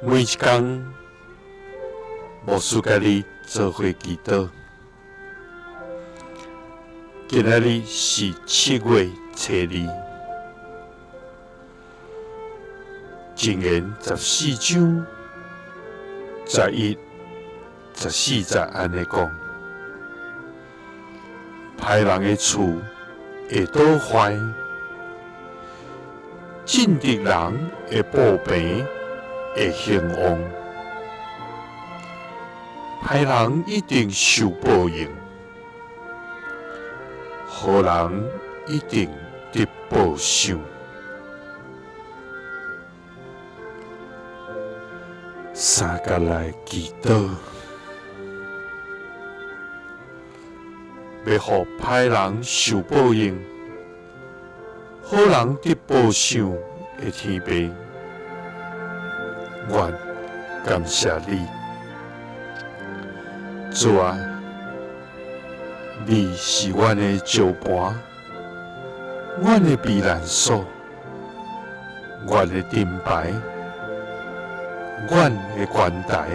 每一工，牧師佮你做伙祈禱。今仔日是7月初2，箴言14章11、14節按呢講：歹人的厝會倒壞，正直人的布棚會興旺。歹人一定受報應，好人一定得報賞。三佮來祈禱，欲予歹人受報應，好人得報賞的天父，阮感謝你，主啊，你是阮的石磐，阮的避難所，阮的盾牌，阮的關台，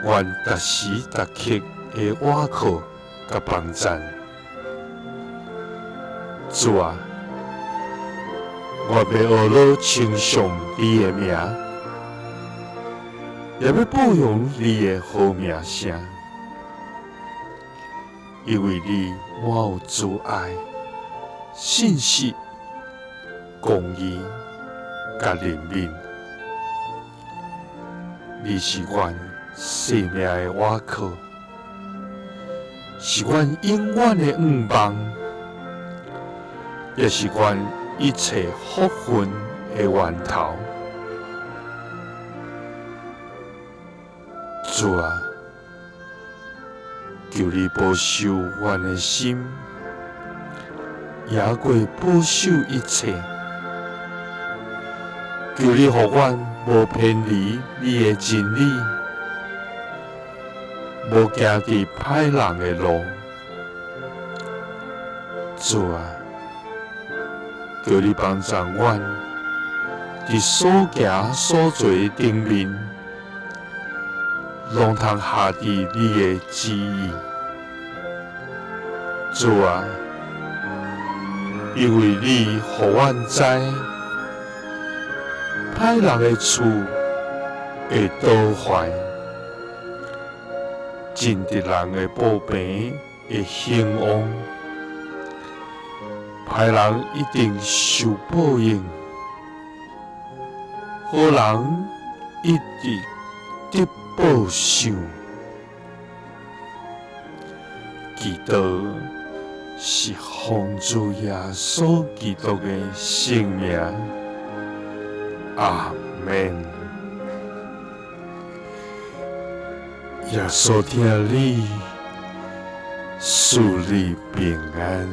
阮逐時逐刻的倚靠佮幫贊。主啊，我欲學樂稱頌你的名，也欲報揚你的好名聲，因為你滿有慈愛、信實、公義佮憐憫。你是阮生命的倚靠，是阮永遠的向望，也是阮一切福分的源頭。主啊，求你保守阮的心，贏過保守一切。求你予阮無偏離你的真理，無行佇歹人的路。主啊，求你幫助阮，佇所行所做的頂面，攏通合佇你的旨意。主啊，因為你予阮知，歹人的厝會倒壞，正直人的布棚會興旺。歹人一定受報應，好人一定得報賞。祈禱是奉主耶穌基督的聖名，阿們。耶穌疼你，賜你平安。